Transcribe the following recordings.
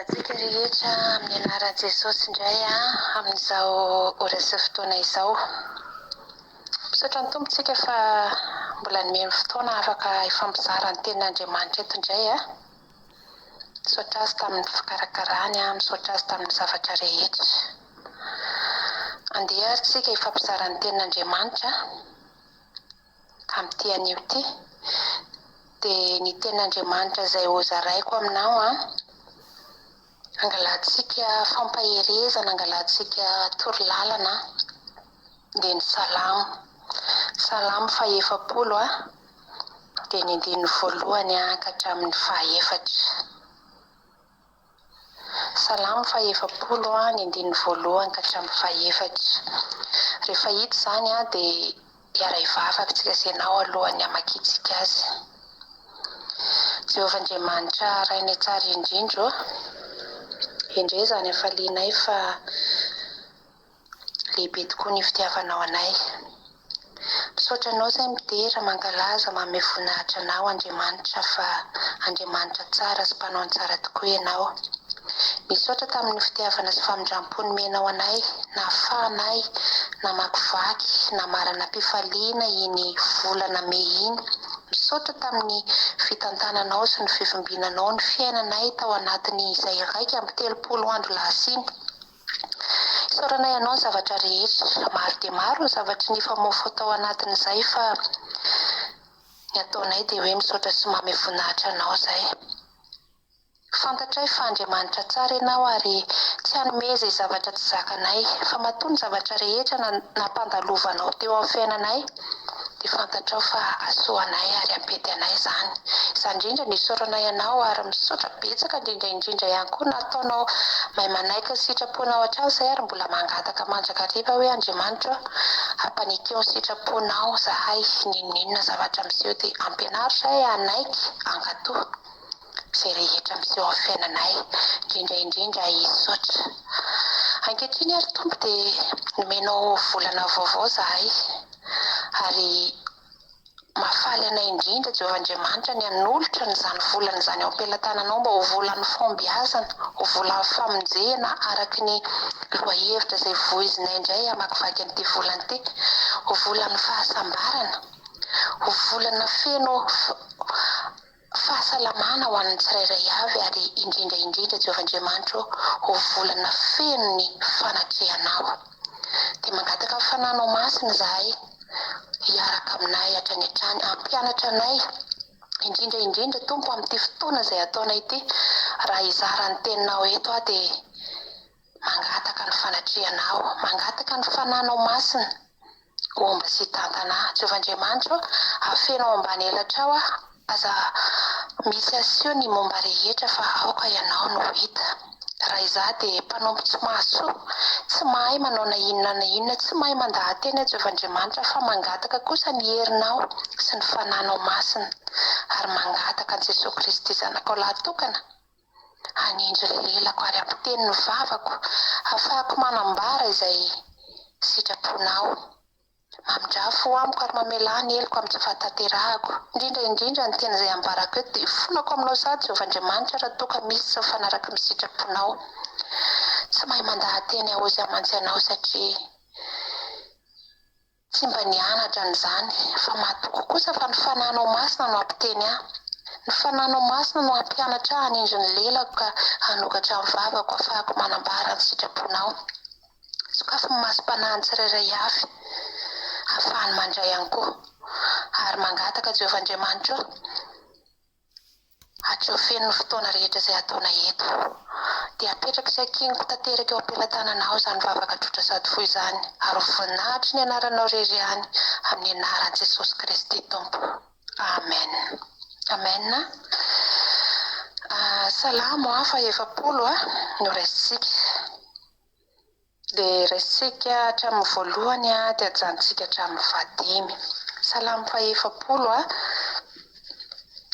Miarahaba antsika rehetra amin'ny anaran'i Jesosy indray amin'izao ora sy fotoana izao. Misaotra ny Tompo tsika fa mbola nomeny fotoana afaka hifampizara ny tenin'Andriamanitra eto indray. Misaotra Azy tamin'ny fikarakarany, misaotra Azy tamin'ny zavatra rehetra. Andeha ary tsika hifampizara ny tenin'Andriamanitra. Amin'ity anio ity, dia ny Tenin'Andriamanitra izay hozaraiko aminao an, hangalantsika fampaherezana, hangalantsika torolalana an, dia ny Salamo. Salamo fahefapolo an, dia ny andininy voalohany an ka hatramin'ny fahaefatra. Salamo fahefapolo, ny andininy voalohany ka hatramin'ny fahefatra. Rehefa hita izany dia hiara-hivavaka isika sy ianao alohan'ny hamakiantsika azy. Jehovah Andriamanitra Rainay tsara indrindra ô, endrey izany hafalianay fa Lehibe tokoa ny fitiavanao anay. Misaotra anao izay midera, mankalaza, manome voninahitra anao Andriamanitra fa Andriamanitra tsara sy mpanao ny tsara tokoa ianao. Misaotra tamin'ny fitiavana sy famindrampo nomenao anay nahafahanay namakivaky namarana am-pifaliana iny volana mey iny. Misaotra tamin'ny fitantananao sy ny fivimbinanao ny fiainanay tao anatin'izay 31 andro lasa iny. Isaoranay anao ny zavatra rehetra. Maro dia maro ny zavatry nifamofoa tao anatin'izay fa ny ataonay dia hoe misaotra sy manome voninahitra anao izay. Fantatray fa Andriamanitra tsara ianao ary tsy hanome izay zavatra tsy zakanay fa matoa ny zavatra rehetra nampandalovanao teo amin'ny fiainanay dia fantatrao fa hahasoa anay ary hampety anay izany. Izany indrindra no isaoranay anao ary misaotra betsaka indrindra indrindra ihany koa nataonao mahay manaiky ny sitraponao hatrany izay ary mbola mangataka mandrakariva hoe Andriamanitra ô ampanekeo ny sitraponao zahay n'inon'inona zavatra miseho dia ampianaro zahay hanaiky hankatò izay rehetra miseho amin'ny fiainanay indrindra indrindra hisaotra. Ankehitriny ary Tompo dia nomenao volana vaovao zahay ary mahafaly anay indrindra Jehovah Andriamanitra ny hanolotra an'izany volana izany eo am-pelatananao mba ho volan'ny fahombiazana, ho volan'ny famonjena araka ny lohahevitra izay voizinay indray hamakivaky an'ity volana ity, ho volan'ny fahasambarana, ho volana feno Fahasalamana ho an'ny tsirairay avy ary indrindra indrindra Jehovah Andriamanitra ô ho volana feno ny fanatrehanao. Dia mangataka ny Fanahinao Masina izahay hiaraka aminay hatrany hatrany hampianatra anay indrindra indrindra Tompo amin'ity fotoana izay ataonay ity raha hizara ny teninao eto aho dia mangataka ny fanatrehanao mangataka ny Fanahinao Masina Homba sy hitantana ahy. Jehovah Andriamanitro ô, afeno ao ambany elatrao aho, aza misy aseho ny momba rehetra fa aoka Ianao no ho hita. Raha izaho dia mpanompo tsy mahasoa, tsy mahay manao na inona na inona, tsy mahay mandaha-teny aho Jehovah Andriamanitra fa mangataka kosa ny herinao sy ny Fanahinao Masina ary mangataka an'i Jesoa Kristy Zanakao lahy tokana hanindry ny lelako ary hampiteny ny vavako hahafahako manambara izay sitraponao. Mamindrà fo amiko ary mamelà ny heloko amin'ny tsy fahatanterahako. Indrindra indrindra ny teny izay ambarako eto dia ifonako aminao sady Jehovah Andriamanitra raha toa ka misy tsy mifanaraka amin'ny sitraponao. Tsy mahay mandaha-teny aho hozy amantsy anao satria. Tsy mba nianatra an'izany, fa matoky kosa fa ny Fanahinao Masina no hampiteny ahy. Ny Fanahinao Masina no hampianatra ahy hanindry ny lelako ka hanokatra ny vavako hahafahako manambara ny sitraponao. Sokafy ny masom-panahin'ny tsirairay avy hahafahany mandray ihany koa. Ary mangataka Jehovah Andriamanitra ô, Hatreo feno ny fotoana rehetra izay ataonay eto. Dia apetrako sy ankiniko tanteraka eo am-pelatananao izany vavaka tsotra sady fohy izany, ary ho voninahitry ny anaranao irery ihany, amin'ny anaran'i Jesosy Kristy Tompo. Amen. Amen. Salamo faha-efapolo no raisintsika. Dia raisintsika hatramin'ny voalohany dia ajanontsika hatramin'ny fahadimy. Salamo fahefapolo.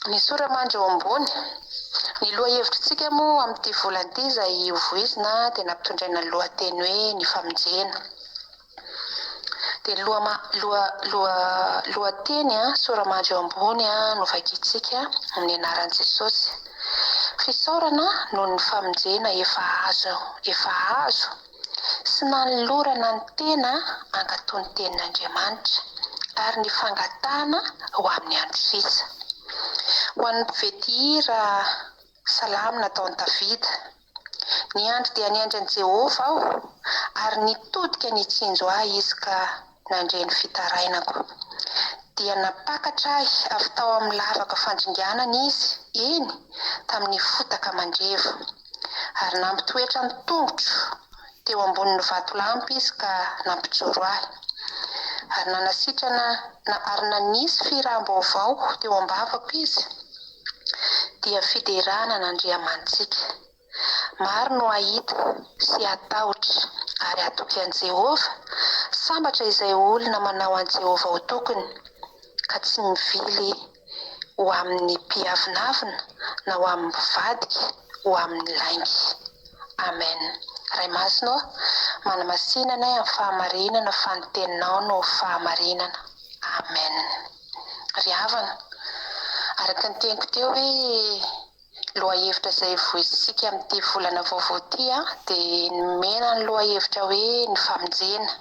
Ny sora-mandry eo ambony. Ny lohahevitritsika moa amin'ity volana ity izay hovoizina dia nampitondraina ny lohateny hoe ny famonjena. Dia ny loha loha loha lohateny sora-mandry eo ambony no vakintsika amin'ny anaran'i Jesosy. Fisaorana noho ny famonjena efa azo efa azo sy nanolorana ny tena hankatò ny Tenin'Andriamanitra ary ny fangatahana ho amin'ny andro sisa. Ho an'ny mpiventy hira salamo nataon'i Davida, Niandry dia niandry an'i Jehovah aho, ary nitodika nitsinjo ahy izy ka nandre ny fitarainako. Dia nampakatra ahy avy tao amin'ny lavaka fandringanana izy, eny, tamin'ny fotaka mandrevo. Ary nampitoetra ny tongotro teo ambonin'ny vatolampy izy ka nampijoro ahy. Ary nanasitrana na ary nanisy fihiram-baovao teo am-bavako izy, dia fiderana an'Andriamanitsika. Maro no hahita sy hatahotra ary hatoky an'i Jehovah. Sambatra izay olona manao an'i Jehovah ho tokiny, ka tsy mivily ho amin'ny mpiavonavona na ho amin'ny mpivadika ho amin'ny lainga. Amen. Ray Masina ô, manamasina anay amin'ny fahamarinana fa ny Teninao no fahamarinana. Amen. Ry havana, araka ny teniko teo hoe Lohahevitra izay voizintsika amin'ity volana vaovao ity dia nomena ny lohahevitra hoe ny famonjena.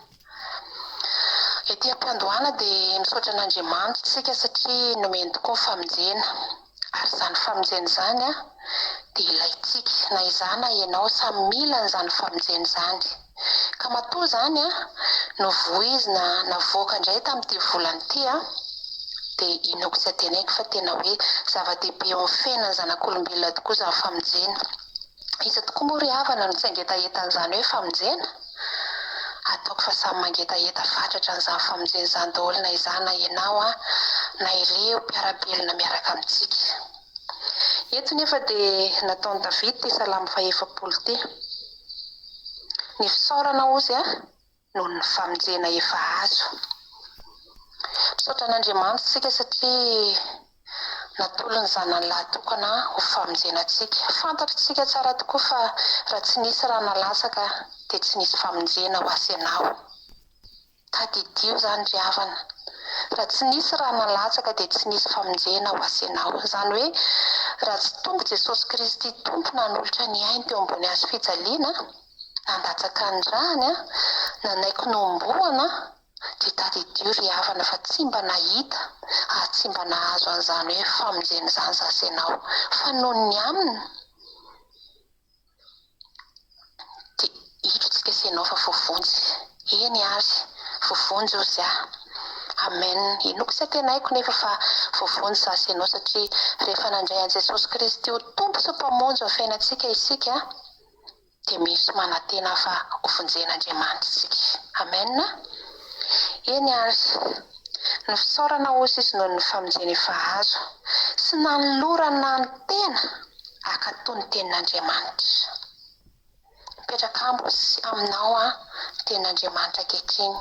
Ety am-piandohana dia misaotra an'Andriamanitra isika satria nomeny tokoa ny famonjena. Ary izany famonjena izany dia ilaintsika, na izaho na ianao samy mila an'izany famonjena izany. Ka matoa izany novoizina navoaka indray tamin'ity volana ity dia inoako sy antenaiko fa tena hoe zava-dehibe eo amin'ny fiainan'ny zanak'olombelona tokoa izany famonjena. Iza tokoa moa ry havana no tsy hangetaheta an'izany hoe famonjena? Ataoko fa samy mangetaheta fatratra an'izany famonjena izany daholo na izaho na ianao na ireo mpiara-belona miaraka amintsika. Eto nefa dia nataon'i Davida ity salamo fahefapolo ity. Ny fisaorana hozy a, noho ny famonjena efa azo. Misaotra an'Andriamanitra isika satria natolony ny Zanany lahy tokana ho famonjena antsika. Fantatr'tsika tsara tokoa fa raha tsy nisy rà nalatsaka dia tsy nisy famonjena ho ahy sy ianao. Tadidio izany ry havana. Raha tsy nisy rà nalatsaka dia tsy nisy famonjena ho ahy sy ianao. Izany hoe raha tsy tonga Jesosy Kristy Tompo nanolotra ny ainy teo ambony hazo fijaliana, nandatsaka ny ràny, nanaiky nohomboana, dia tadidio ry havana fa tsy mba nahita ary tsy mba nahazo an'izany hoe famonjena izany izaho sy ianao. Fa noho ny aminy dia hitritsika sy ianao fa voavonjy. Eny ary, voavonjy hozy aho. Amen. Inoako sy antenaiko nefa fa voavonjy izaho sy ianao satria rehefa nandray an'i Jesosy Kristy ho Tompo sy Mpamonjy ny fiainantsika isika dia misy manantena fa hovonjen'Andriamanitra isika. Amen. Eny ary, ny fisaorana hozy izy noho ny famonjena efa azo sy nanolorana ny tena hankatò ny tenin'Andriamanitra. Mipetraka amiko sy aminao an ny tenin'Andriamanitra ankehitriny.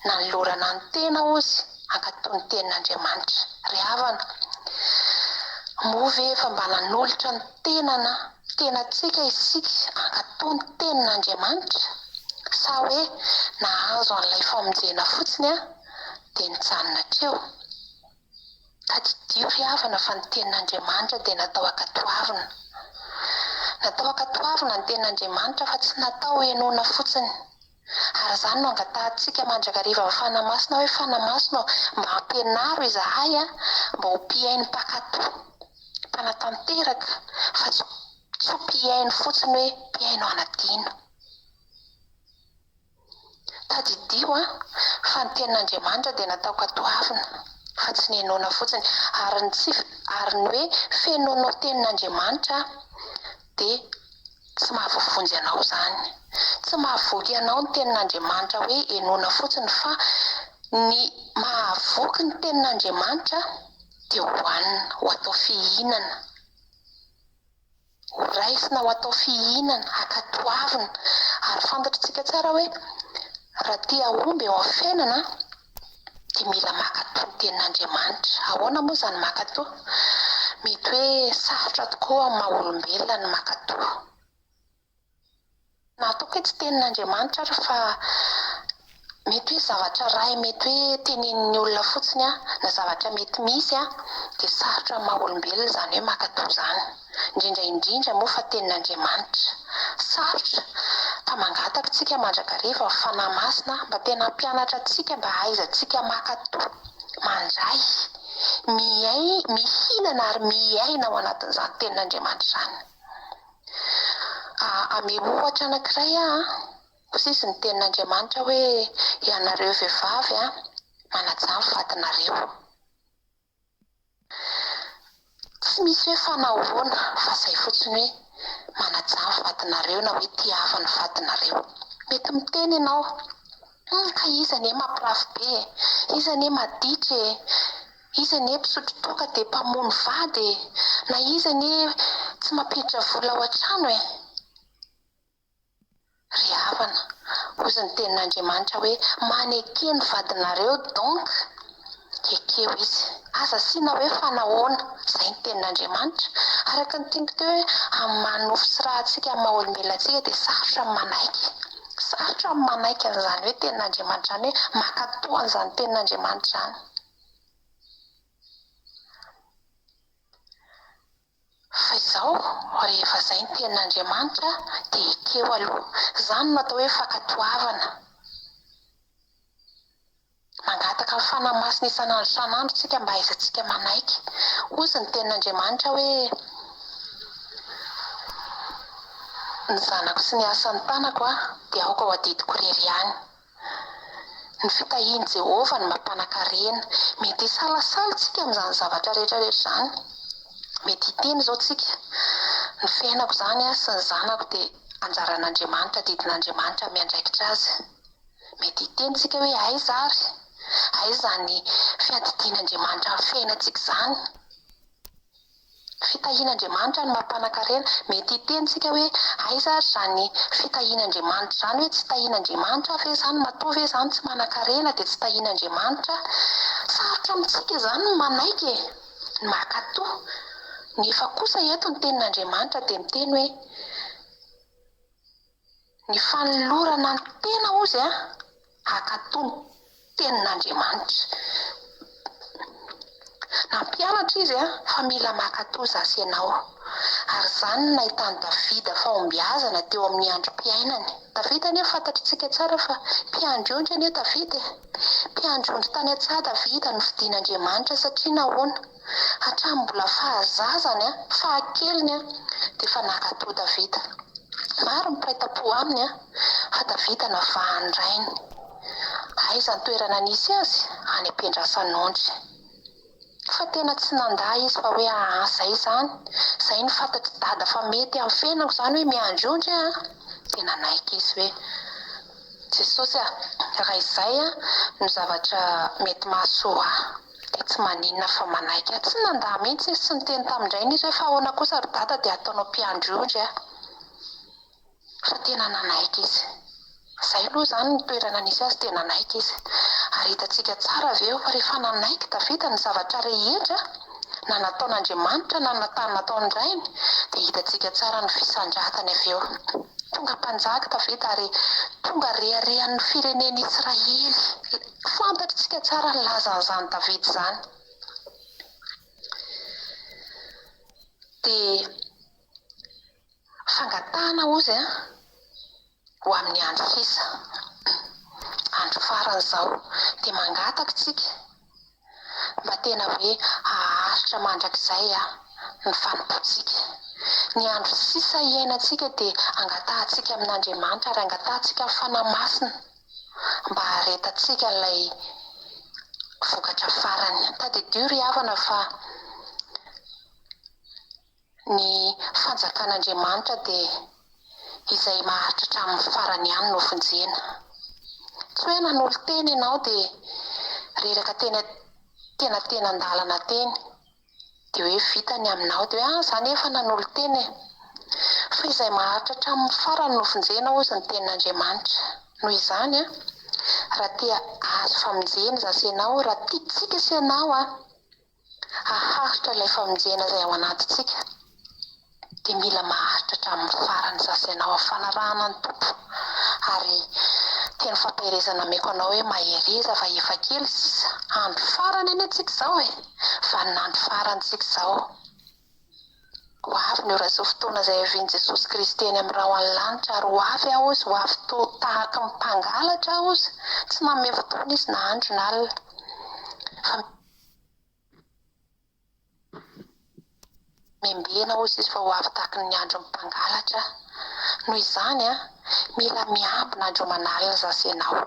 Nanolorana ny tena hozy hankatò ny tenin'Andriamanitra. Ry havana, moa ve efa mba nanolotra ny tenana tenantsika isika hankatò ny tenin'Andriamanitra? Sa hoe nahazo an'ilay famonjena fotsiny an dia nijanona hatreo? Tadidio ry havana fa ny tenin'Andriamanitra dia natao hankatoavina. Natao hankatoavina ny tenin'Andriamanitra fa tsy natao henoina fotsiny. Ary izany no angatahantsika mandrakariva amin'ny Fanahy Masina hoe Fanahy Masina ô, mba ampianaro izahay mba ho mpihaino mpankatò, mpanatanteraka fa tsy tsy ho mpihaino fotsiny hoe mpihaino hanadino. Tadidio an, fa ny tenin'Andriamanitra dia natao katoavina, fa tsy nihenoana fotsiny. Ary ny tsy ary ny hoe fenoinao tenin'Andriamanitra dia tsy mahavoavonjy anao izany. Tsy mahavoky anao ny tenin'Andriamanitra hoe henoina fotsiny fa ny mahavoky ny tenin'Andriamanitra dia hohanina, ho atao fihinana. Ho raisina ho atao fihinana, ankatoavina, ary fantatr'tsika tsara hoe raha te hahomby eo amin'ny fiainana dia mila mankatò ny tenin'Andriamanitra. Ahoana moa izany mankatò? Mety hoe sarotra tokoa amin'ny maha olombelona ny mankatò. Na ataoko hoe tsy tenin'Andriamanitra ary fa. Mety hoe zavatra iray mety hoe tenenin'ny olona fotsiny an, na zavatra mety misy an, dia sarotra amin'ny maha olombelona izany hoe mankatò izany. Indrindra indrindra moa fa tenin'Andriamanitra. Sarotra, fa mangataka isika mandrakariva ny Fanahy Masina mba tena hampianatra antsika mba hahaizantsika mankatò, mandray, mihay, mihinana ary miaina ao anatin'izany tenin'Andriamanitra izany. Ameo ohatra anankiray aho an. Hoy izy ny tenin'Andriamanitra hoe, Ianareo vehivavy an, manajà ny vadinareo. Tsy misy hoe fa nahoana fa izay fotsiny hoe manajà ny vadinareo na hoe tiava ny vadinareo. Mety miteny ianao, hum ka izy anie mampirafy be e, izy anie maditra e, izy anie mpisotro toaka dia mpamono vady e, na izy anie tsy mampiditra vola ao an-trano e. Ry havana, hozy ny tenin'Andriamanitra hoe maneke ny vadinareo donc ekeo izy. Aza asiana hoe fa nahoana, izay ny tenin'Andriamanitra. Araka ny teniko teo hoe amin'ny maha nofo sy ra antsika, amin'ny maha olombelona antsika dia sarotra ny manaiky. Sarotra ny manaiky an'izany hoe tenin'Andriamanitra izany hoe mankatò an'izany tenin'Andriamanitra izany. Fa izao, rehefa izay ny tenin'Andriamanitra dia ekeo aloha. Izany no atao hoe fankatoavana. Mangataka ny Fanahy Masina isan'andro isan'andro isika mba hahaizantsika manaiky. Hozy ny tenin'Andriamanitra hoe, Ny zanako sy ny asan'ny tanako dia aoka ho adidiko irery ihany. Ny fitahian'i Jehovah no mampanan-karena. Mety hisalasala isika amin'izany zavatra rehetra rehetra izany. Mety hiteny izao isika, Ny fiainako izany sy ny zanako dia anjaran'Andriamanitra, adidin'Andriamanitra ny miandraikitra azy. Mety hiteny isika hoe, Aiza ary? Aiza izany fiadidian'Andriamanitra ny fiainantsika izany? Fitahian'Andriamanitra no mampanan-karena. Mety hiteny isika hoe, aiza ary izany fitahian'Andriamanitra izany hoe tsy tahian'Andriamanitra aho ve izany, matoa ve izany tsy manan-karena dia tsy tahian'Andriamanitra aho. Sarotra amintsika izany ny manaiky e, ny mankatò. Nefa kosa eto ny tenin'Andriamanitra dia miteny hoe, Ny fanolorana ny tena hozy an, hankatò ny tenin'Andriamanitra. Nampianatra izy an, fa mila mankatò izaho sy ianao. Ary izany no nahitan'i Davida fahombiazana teo amin'ny androm-piainany. Davida anie fantatritsika tsara fa mpiandry ondry anie Davida e! Mpiandry ondry tany an-tsaha Davida nofidin'Andriamanitra satria nahoana? Hatramin'ny mbola fahazazany, fahakeliny, dia efa nankatò Davida. Maro ny mpiray tampo aminy, fa Davida navahan'ny rainy. Aiza ny toerana nisy azy? Any am-piandrasan'ondry. Fa tena tsy nandà izy fa hoe aa zay izany, zay no fantatr'i dada fa mety amin'ny fiainako izany hoe miandry ondry an! Dia nanaiky izy hoe Jesosy a, raha izay no zavatra mety mahasoa ahy dia tsy maninona fa manaiky aho. Tsy nandà mihitsy izy, tsy niteny tamin-drainy izy hoe fa ahoana kosa ry dada dia ataonao mpiandry ondry aho. Fa tena nanaiky izy. Izay aloha izany ny toerana nisy azy dia nanaiky izy. Ary hitantsika tsara avy eo fa rehefa nanaiky Davida ny zavatra rehetra na nataon'Andriamanitra na nataon-drainy dia hitantsika tsara ny fisandratany avy eo. Tonga mpanjaka Davida ary tonga reharehan'ny firenen'Israely. Fantatritsika tsara ny lazan'izany Davida izany. Dia Fangatahana ozy an, ho amin'ny andro sisa, andro farany izao, dia mangataka tsika mba tena hoe haharitra mandrakizay an ny fanompoantsika. Ny andro sisa iainantsika dia angatahantsika amin'Andriamanitra ary angatahantsika ny Fanahy Masina mba haharetantsika ilay vokatra farany. Tadidio ry havana fa Ny fanjakan'Andriamanitra dia izay maharitra hatramin'ny farany ihany no vonjena. Tsy hoe nanolo-tena ianao dia reraka teny an-tenatenan-dalana teny dia hoe vita ny aminao dia hoe ah za anie efa nanolo-tena e. Fa izay maharitra hatramin'ny farany no vonjena hozy ny tenin'Andriamanitra. Noho izany an, raha te hahazo famonjena za sy ianao, raha tiantsika sy ianao an, haharitra ilay famonjena izay ao anatintsika dia mila maharitra hatramin'ny farany izaho sy ianao amin'ny fanarahana ny Tompo ary Teny fampaherezana ameko anao hoe mahereza fa efa kely sisa, andro farany anie tsika izao e! Vaninandro farany tsika izao. Ho avy ny ora sy fotoana izay hiavian'i Jesosy Kristy eny amin'ny rahon'ny lanitra ary ho avy aho hozy, ho avy toa tahaky ny mpangalatra aho hozy, tsy manome fotoana Izy na andro na alina. Fa miambena hozy Izy fa ho avy tahaky ny andron'ny mpangalatra. Noho izany an, mila miambina andro aman'alina izaho sy ianao.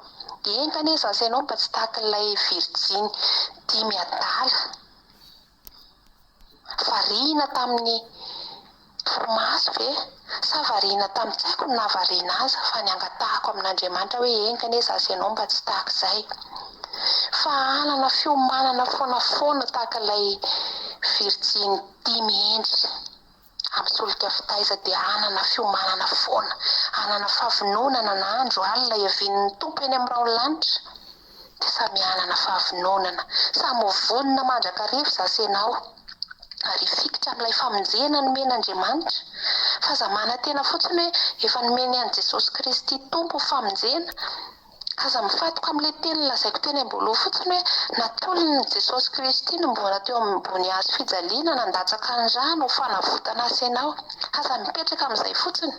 Enga anie izaho sy ianao mba tsy tahaky ilay virjiny dimy adala. Variana tamin'ny torimaso ve sa variana tamin'ny tsy haiko ny nahavariana azy fa ny angatahako amin'Andriamanitra hoe enga anie za sy ianao mba tsy tahaka izay fa hanana fiomanana foana foana tahaka ilay virjiny dimy hendry amin'ny solika fitaiza dia hanana fiomanana foana, hanana fahavononana na andro alina hiavian'ny Tompo eny amin'ny rahon'ny lanitra dia samy hanana fahavononana, samy ho vonona mandrakariva izaho sy ianao ary hifikitra amin'ilay famonjena nomen'Andriamanitra fa aza manantena fotsiny hoe efa nomeny an'i Jesosy Kristy Tompo ho famonjena Aza mifantoka amin'ilay teny lazaiko teny am-boaloha fotsiny hoe natolony Jesosy Kristy nomboana teo ambony hazo fijaliana nandatsaka ny rany ho fanavotana ahy sy ianao. Aza mipetraka amin'izay fotsiny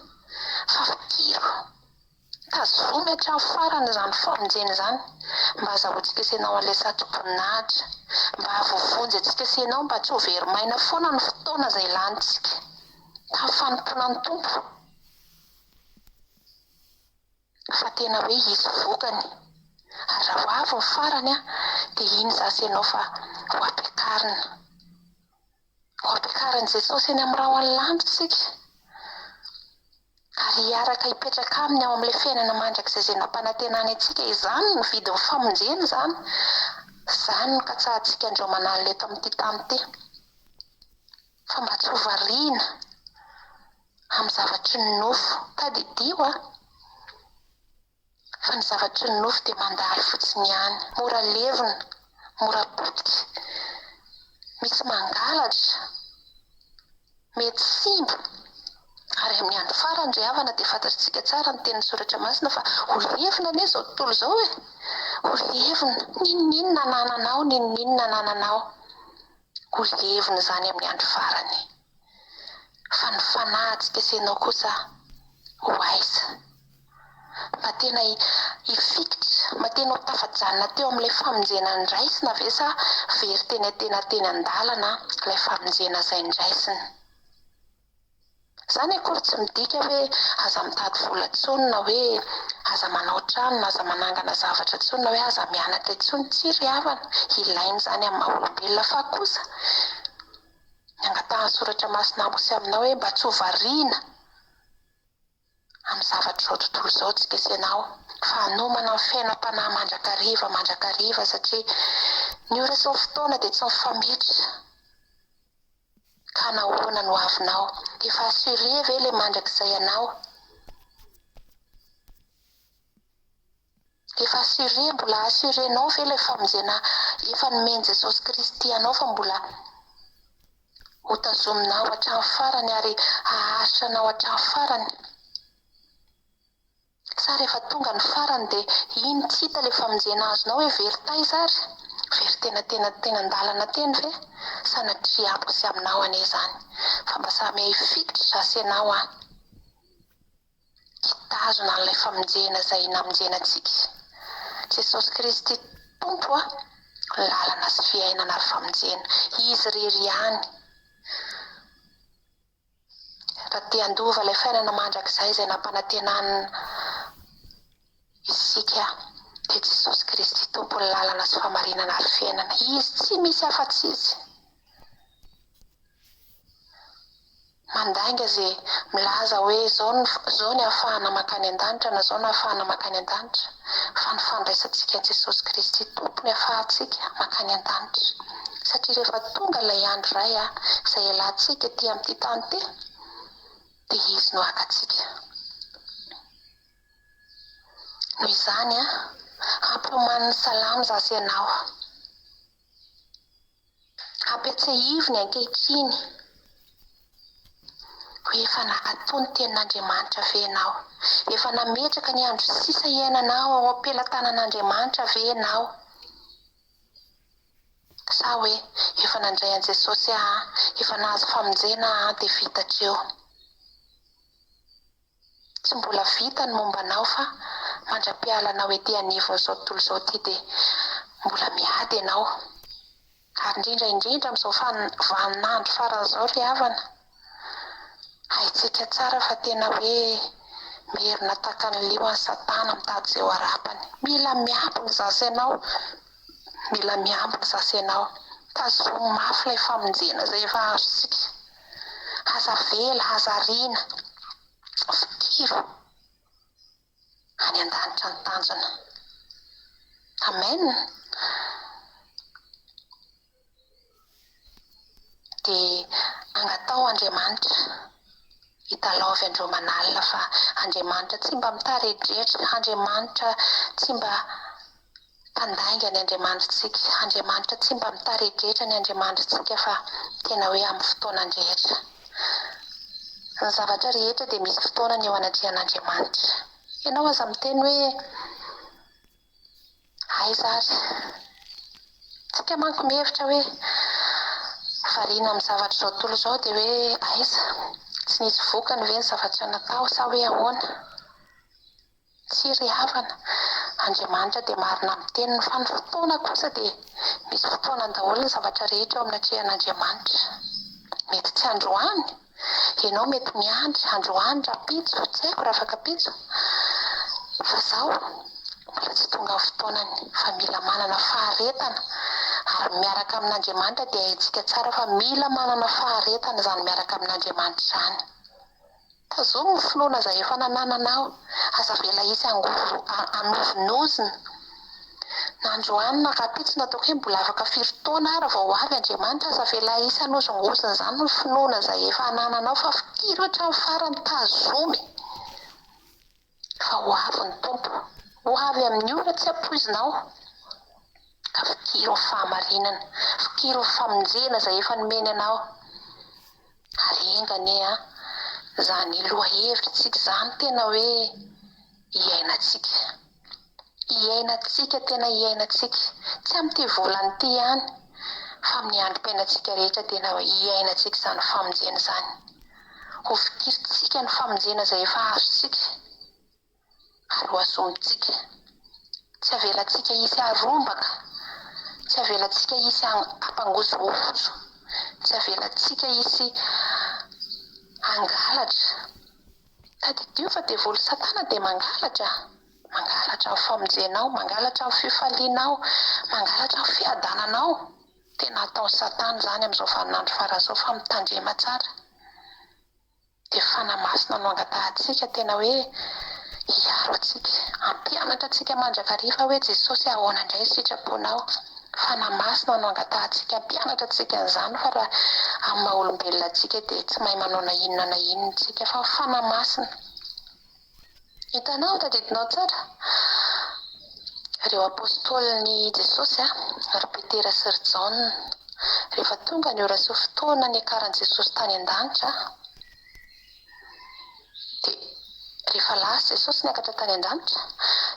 fa fikiro. Tazomy hatramin'ny farany izany famonjena izany mba hazahoantsika sy ianao an'ilay satroboninahitra. Mba hahavoavonjy antsika sy ianao mba tsy ho very maina foana ny fotoana izay lanintsika tamin'ny fanompoana ny Tompo. Fa tena hoe hisy vokany. Ary raha ho avy ny farany an, dia iny za sy ianao fa ho ampiakarina. Ho ampiakarin'i Jesosy eny amin'ny rahon'ny lanitra isika. Ary hiaraka hipetraka Aminy ao amin'ilay fiainana mandrakizay izay nampanantenany antsika. Izany no vidin'ny famonjena izany. Izany no katsahantsika andro aman'alina eto amin'ity tany ity. Fa mba tsy ho variana. amin'ny zavatry ny nofo. Tadidio a! Fa ny zavatry ny nofo dia mandalo fotsiny ihany. Mora levona, mora potika, misy mangalatra, mety simba. Ary amin'ny andro farany ry havana dia fantatritsika tsara ny tenin'ny soratra masina fa ho levona anie izao tontolo izao e! Ho levona. N'inon'inona anananao, n'inon'inona anananao. Ho levona izany amin'ny andro farany. Fa ny fanahintsika sy ianao kosa ho aiza? Mba tena hifikitra, mba tena ho tafajanona teo amin'ilay famonjena noraisina ve sa very teny an-tena teny an-dalana ilay famonjena izay noraisina? Izany akory tsy midika hoe aza mitady vola intsony na hoe aza manao trano na aza manangana zavatra intsony na hoe aza mianatra intsony. Tsia ry havana, ilaina izany amin'ny maha olombelona fa kosa ny angatahan'ny soratra masina amiko sy aminao hoe mba tsy ho variana amin'ny zavatr'izao tontolo izao tsika sy ianao fa hanomana ny fiainam-panahy mandrakariva mandrakariva satria ny ora sy ny fotoana dia tsy mifametra. Ka nahoana no avinao? Efa assuré ve le mandrakizay anao? Efa assuré, mbola assuré-nao ve ilay famonjena efa nomen'i Jesosy Kristy anao fa mbola ho tazominao hatramin'ny farany ary haharitra anao hatramin'ny farany? Sa rehefa tonga ny farany dia iny tsy hita ilay famonjena azonao hoe very taiza ary? Very tena tena tena an-dalana teny ve? Sanatria amiko sy aminao anie izany fa mba samy hifikitra za sy ianao an! Hitazona an'ilay famonjena izay namonjena antsika. Jesosy Kristy Tompo a! Lalana sy fiainana ary famonjena. Izy irery ihany. Raha te handova ilay fiainana mandrakizay izay nampanantenana isika dia Jesosy Kristy Tompon'ny lalana sy fahamarinana ary fiainana. Izy tsy misy afa-tsy Izy. Mandainga ze milaza hoe zao ny zao ny ahafahana mankany an-danitra na zao no ahafahana mankany an-danitra fa ny fandraisantsika an'i Jesosy Kristy Tompo ny ahafahantsika mankany an-danitra satria rehefa tonga ilay andro iray izay hialantsika ety amin'ity tany ity dia Izy no haka antsika. Noho izany ampiomanin'ny salamo za sy ianao. Ampiatsiahiviny ankehitriny hoe Hoe efa nankatò ny tenin'Andriamanitra ve ianao? Efa nametraka ny andro sisa iainanao ao am-pelatanan'Andriamanitra ve ianao? Sa hoe efa nandray an'i Jesosy aho, efa nahazo famonjena aho dia vita hatreo? Tsy mbola vita ny momba anao fa mandra-pialanao ety anivon'izao tontolo izao ity dia mbola miady ianao. Ary indrindra indrindra amin'izao vaninandro farany izao ry havana, haintsika tsara fa tena hoe merina tahaka ny liona satana mitady izay ho harapany. Mila miambina zasy ianao, mila miambina zasy ianao. Tazomy mafy ilay famonjena izay efa azontsika. Aza avela, aza ariana. Fikiro. Any an-danitra ny tanjona. Amen! Dia angataho Andriamanitra hitalaovy andreo manalina fa Andriamanitra tsy mba mitaredretra, Andriamanitra tsy mba Mpandainga ny Andriamanitritsika. Andriamanitra tsy mba mitaredretra ny Andriamanitritsika fa tena hoe amin'ny fotoanany rehetra. Ny zavatra rehetra dia misy fotoanany eo anatrehan'Andriamanitra. Ianao aza miteny hoe aiza ary. Tsika manko mihevitra hoe variana amin'ny zavatr'izao tontolo izao dia hoe aiza? Tsy nisy vokany ve ny zavatra natao sa hoe ahoana? Tsia ry havana, Andriamanitra dia marina amin'ny teniny fa ny fotoana kosa dia misy fotoanany daholo ny zavatra rehetra eo amin'ny atrehan'Andriamanitra. Mety tsy androany, ianao mety miandry androany, rahampitso, tsy haiko rafakampitso, fa zao mbola tsy tonga ny fotoanany fa mila manana faharetana ary miaraka amin'Andriamanitra dia haintsika tsara fa mila manana faharetana izany miaraka amin'Andriamanitra izany. Tazomy ny finoana izay efa nanananao, aza avela hisy angovo hanozonozona. Na androany na rahampitso na ataoko hoe mbola afaka firy taona ary vao ho avy Andriamanitra, aza avela hisy hanozongozona izany ny finoana izay efa anananao fa fikiro hatramin'ny farany, tazomy fa ho avy ny Tompo, ho avy amin'ny ora tsy ampoizinao. Ka fikiro ny fahamarinana, fikiro ny famonjena izay efa nomeny anao. Ary enga anie an, izany lohahevitrintsika izany tena hoe hiainantsika. Hiainantsika, tena hiainantsika. Tsy amin'ity volana ity ihany, fa amin'ny androm-piainantsika rehetra tena hoe hiainantsika izany famonjena izany. Ho fikirintsika ny famonjena izay efa azontsika. Ary ho azomintsika. Tsy avelantsika hisy harombaka, tsy avelantsika hisy hampangozohozo, tsy avelantsika hisy hangalatra. Tadidio fa devoly satana dia mangalatra, mangalatra ny famonjenao, mangalatra ny fifalianao, mangalatra ny fiadananao. Tena ataon'i satana izany amin'izao vaninandro farany izao fa mitandrema tsara. Dia Fanahy Masina no angatahantsika tena hoe hiaro antsika, hampianatra antsika mandrakariva hoe Jesosy ahoana indray ny sitraponao. Fanahy Masina no angatahantsika hampianatra antsika an'izany fa raha amin'ny maha olombelona antsika dia tsy mahay manao na inona na inona isika fa ny Fanahy Masina. Hitanao, tadidinao tsara? Ireo apostolin'i Jesosy, ry Petera sy ry Jaona, rehefa tonga ny ora sy fotoana niakaran'i Jesosy tany an-danitra, dia rehefa lasa Jesosy niakatra tany an-danitra,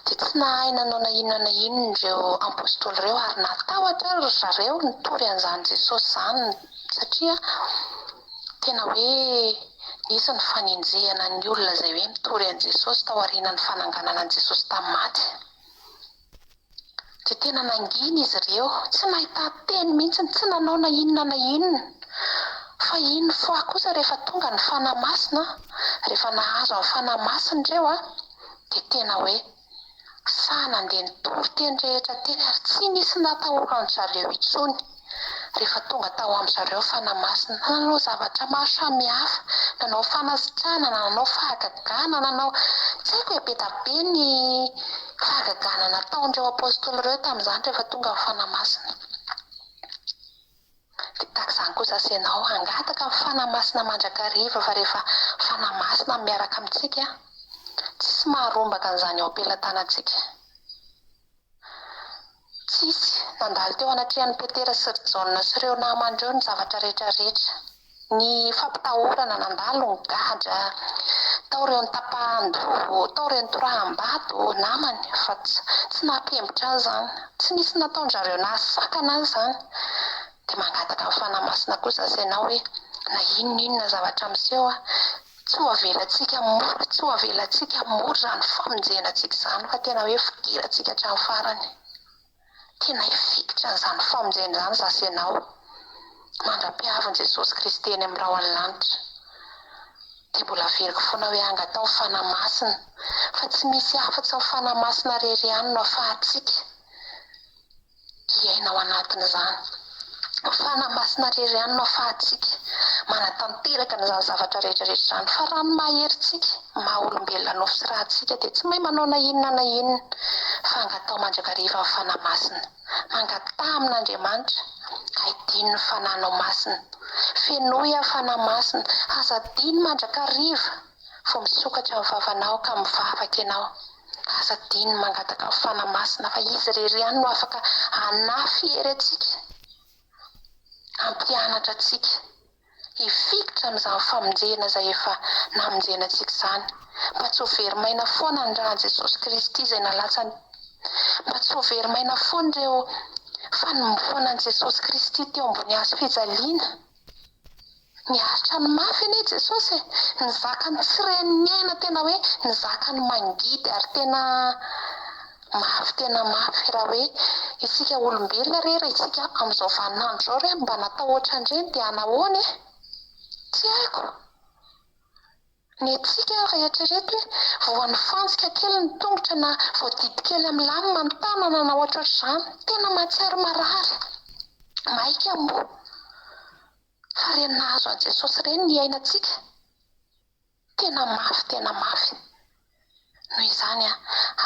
dia tsy nahay nanao na inona na inona ireo apostoly ireo, ary natahotra ary ry zareo nitory an'izany Jesosy izany, satria Tena hoe nisy ny fanenjehana ny olona izay hoe mitory an'i Jesosy tao aorianan'ny fananganana an'i Jesosy tamin'ny maty. Dia tena nangina izy ireo, tsy nahita-teny mihitsy, tsy nanao na inona na inona. Fa une fois kosa rehefa tonga ny Fanahy Masina, rehefa nahazo ny Fanahy Masina ireo, dia tena hoe Sahy nandeha nitory teny rehetra teny ary tsy nisy natahoran-dry zareo intsony rehefa tonga tao amin-dry zareo ny Fanahy Masina. Nanao zavatra maro samihafa, nanao fanasitranana, nanao fahagagana, nanao tsy haiko e, be da be ny fahagagana nataon'ireo Apostoly ireo tamin'izany rehefa tonga ny Fanahy Masina. Dia tahaka izany koa za sy ianao, hangataka ny Fanahy Masina mandrakariva fa rehefa Fanahy Masina no miaraka amintsika, tsisy maharombaka an'izany eo am-pelatanantsika. Tsisy. Nandalo teo anatrehan'i Petera sy ry Jaona sy ireo namany ireo ny zavatra rehetra rehetra. Ny fampitahorana nandalo ny gadra, tao ireo nitapahan-doha, tao ireo nitoraham-bato namany fa tsy nampihembotra azy izany. Tsy nisy nataon-dry zareo nahasakana azy izany. Dia mangataka ny Fanahy Masina koa za sy ianao hoe na inona inona zavatra miseho, tsy ho avelantsika mora, tsy ho avelantsika mora izany famonjena antsika izany fa tena hoe fikirantsika hatramin'ny farany. Tena hifikitra an'izany famonjena izany za sy ianao, mandra-piavin'i Jesosy Kristy eny amin'ny rahon'ny lanitra. Dia mbola averiko foana hoe angataho Fanahy Masina, fa tsy misy afa-tsy ny Fanahy Masina irery ihany no afahantsika hiaina ao anatin'izany. Ny Fanahy Masina irery ihany no afahantsika manatanteraka an'izany zavatra rehetra rehetra izany. Fa raha ny maha herintsika, ny maha olombelona nofo sy ra antsika dia tsy mahay manao na inona na inona. Fa angataho mandrakariva ny Fanahy Masina. Mangataha amin'Andriamanitra, haidino ny Fanahinao Masina. Fenoy aho Fanahy Masina. Aza adino mandrakariva vao misokatra ny vavanao ka mivavaka ianao. Aza adino ny mangataka ny Fanahy Masina fa Izy irery ihany no afaka hanafy hery antsika, hampianatra antsika, hifikitra amin'izany famonjena izay efa namonjena antsika izany, mba tsy ho very maina foana ny ràn'i Jesosy Kristy izay nalatsany, mba tsy ho very maina foana ireo fanomboana an'i Jesosy Kristy teo ambony hazo fijaliana. Niaritra ny mafy anie Jesosy e! Nizaka ny tsy ren'ny aina tena hoe nizaka ny mangidy ary tena mafy tena mafy raha hoe isika olombelona re raha isika amin'izao vaninandro izao re mba natao ohatran'ireny dia hanahoana e? Tsy haiko! Ny antsika raha eritrereto hoe voan'ny fantsika kely ny tongotra na voadidy kely amin'ny lamina ny tanana na ohatrohatr'izany, tena mahatsiaro marary, maika moa. Fa ireny nahazo an'i Jesosy ireny ny iainantsika, tena mafy tena mafy. Noho izany,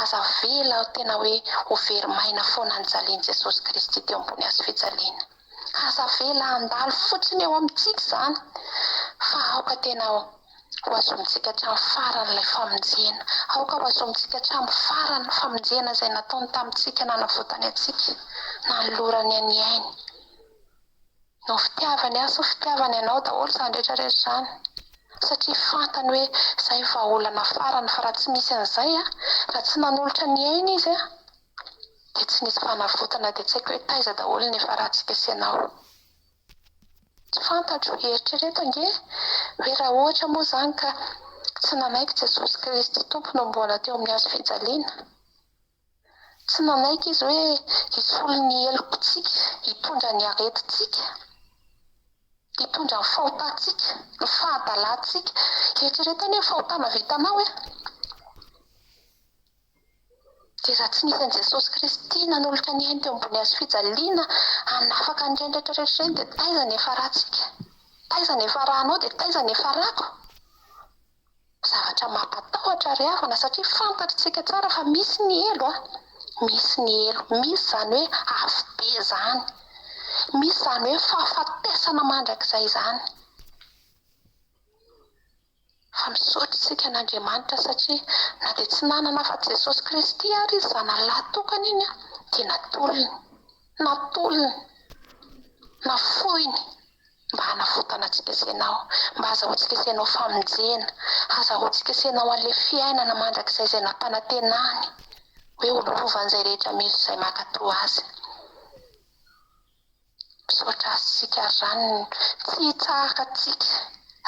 aza avela tena hoe ho very maina foana ny jalian'i Jesosy Kristy teo ambony hazo fijaliana. Aza avela handalo fotsiny eo amintsika izany, fa aoka tena ho azomintsika hatramin'ny farany ilay famonjena. Aoka ho azomintsika hatramin'ny farany ny famonjena izay nataony tamintsika nanavotany antsika, nanolorany ny ainy. Noho fitiavany ahy sy fitiavany anao daholo izany rehetra rehetra izany. Satria fantany hoe izay vahaolana farany fa raha tsy misy an'izay an, raha tsy nanolotra ny ainy izy an, dia tsy nisy fanavotana dia tsy haiko hoe taiza daholo ny nifarantsika sy ianao. Tsy fantatro, eritrereto ange hoe raha ohatra moa izany ka tsy nanaiky Jesosy Kristy Tompo nohomboana teo amin'ny hazo fijaliana, Tsy nanaiky izy hoe hisolo ny helokontsika, hitondra ny aretintsika, hitondra ny fahotantsika, ny fahadalantsika. Eritrereto anie ny fahotana vitanao e! Dia raha tsy nisy an'i Jesosy Kristy nanolotra ny ainy teo ambony hazo fijaliana hanafaka an'ireny rehetra rehetra ireny dia taiza ny hiafarantsika? Taiza ny hiafaranao dia taiza ny hiafarako? Zavatra mampatahotra ry havana satria fantatritsika tsara fa misy ny helo a! Misy ny helo, misy izany hoe afobe izany, misy izany hoe fahafatesana mandrakizay izany. Fa misaotra isika an'Andriamanitra satria na dia tsy nanana afa-tsy Jesosy Kristy ary izy zanany lahy tokana iny a, dia natolony, natolony, nafoiny. Mba hanavotana antsika sy ianao, mba hazahoantsika sy ianao famonjena, hazahoantsika sy ianao an'ilay fiainana mandrakizay izay nampanantenany hoe ho lovan'izay rehetra mino sy izay mankatò Azy. Misaotra Azy isika ary izany tsy hitsahatra antsika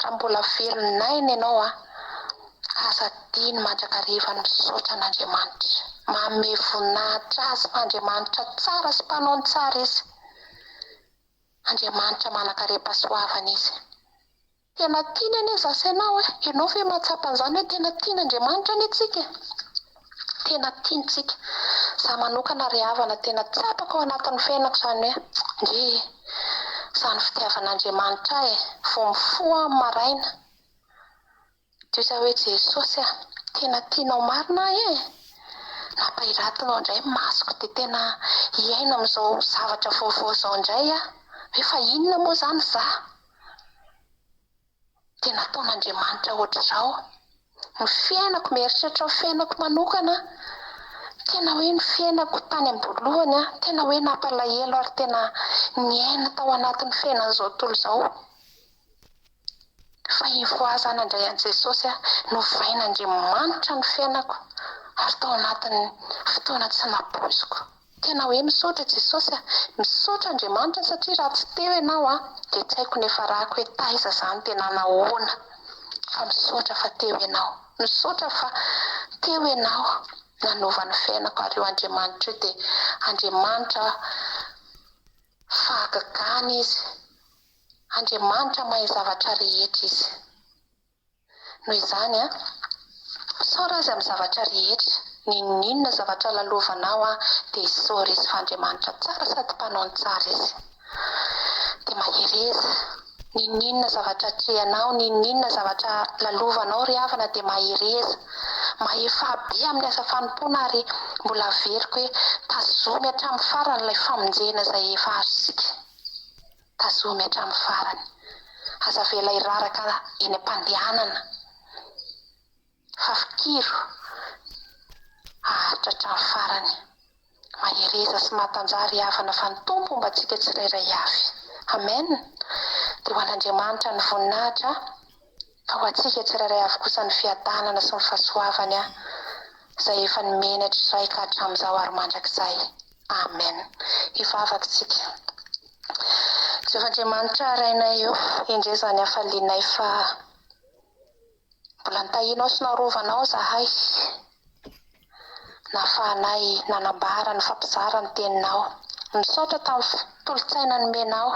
raha mbola velon'aina ianao an! Aza adino mandrakariva ny misaotra an'Andriamanitra, manome voninahitra Azy fa Andriamanitra tsara sy mpanao ny tsara Izy. Andriamanitra manankarem-pahasoavana Izy. Tena tiany anie za sy ianao e! Ianao ve mahatsapa an'izany hoe tena tian'Andriamanitra anie tsika e? Tena tiany tsika. Za manokana ry havana tena tsapako ao anatin'ny fiainako izany hoe ndry e! Izany fitiavan'Andriamanitra ahy e! Vao mifoha aho maraina Dia hoy za hoe Jesosy a! Tena tianao marina ahy e! Nampahiratinao indray ny masoko dia tena hiaina amin'izao zavatra vaovao izao indray aho. Hoe fa inona moa izany za? Dia nataon'Andriamanitra ohatr'izao. Ny fiainako, mieritreritra ny fiainako manokana aho. Tena hoe ny fiainako tany am-boalohany aho, tena hoe nampalahelo ary tena niaina tao anatin'ny fiainan'izao tontolo izao. Fa une fois za nandray an'i Jesosy aho, novain'Andriamanitra ny fiainako ary tao anatin'ny fotoana tsy nampoiziko. Tena hoe misaotra Jesosy a! Misaotra Andriamanitra satria raha tsy teo ianao a, dia tsy haiko niafarako hoe taiza zany dia nanahoana fa misaotra fa teo ianao. Misaotra fa teo ianao nanova ny fiainako ary io Andriamanitra io dia Andriamanitra fahagagana izy. Andriamanitra mahay zavatra rehetra izy. Noho izany an, misaora Azy amin'ny zavatra rehetra, n'inon'inona zavatra lalovanao an, dia isaory Izy fa Andriamanitra tsara sady mpanao ny tsara Izy. Dia mahereza, n'inon'inona zavatra atrehanao, n'inon'inona zavatra lalovanao ry havana dia mahereza, mahefà be amin'ny asa fanompoana ary mbola averiko hoe tazomy hatramin'ny farany ilay famonjena izay efa azontsika. Tazomy hatramin'ny farany. Aza avela hiraraka eny am-pandehanana fa fikiro haharitra hatramin'ny farany. Mahereza sy mahatanjaha ry havana fa ny Tompo homba antsika tsirairay avy. Amen! Dia ho an'Andriamanitra ny voninahitra fa ho antsika tsirairay avy kosa ny fiadanana sy ny fahasoavany izay efa nomeny hatrizay ka hatramin'izao ary mandrakizay. Amen. Hivavaka isika. Jehovah Andriamanitra Rainay o, endrey izany hafalianay fa mbola nitahianao sy narovanao izahay, nahafahanay nanambara, nifampizara ny Teninao. Misaotra tamin'ny tolo-tsaina nomenao.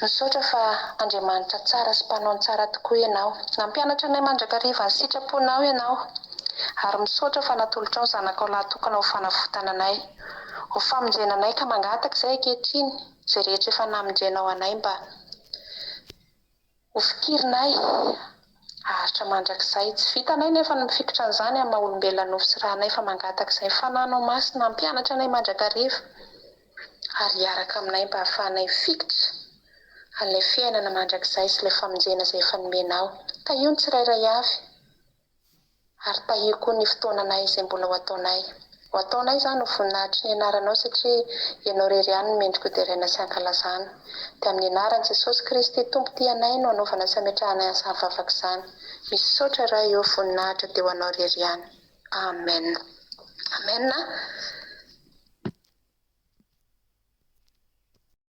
Misaotra fa Andriamanitra tsara sy mpanao ny tsara tokoa Ianao. Nampianatra anay mandrakariva ny sitraponao Ianao. Ary misaotra fa natolotrao ny Zanakao lahatokana ho fanavotana anay, ho famonjena anay ka mangataka izay ankehitriny izay rehetra efa namonjenao anay mba ho fikirinay haharitra mandrakizay. Tsy vitanay nefa ny mifikitra an'izany amin'ny maha olombelona nofo sy ra anay fa mangataka izay Fanahinao Masina hampianatra anay mandrakariva ary hiaraka aminay mba hahafahanay mifikitra an'ilay fiainana mandrakizay sy ilay famonjena izay efa nomenao. Tahio ny tsirairay avy. Ary tahio koa ny fotoananay izay mbola ho ataonay. Ho ataonay izany ho voninahitry ny anaranao satria Ianao irery ihany no mendrika ho deraina sy hankalazana. Dia amin'ny anaran'i Jesosy Kristy Tompo tia anay no anaovana sy ametrahanay an'izany vavaka izany. Misaotra Ray ô, voninahitra dia ho Anao irery ihany. Amen. Amen.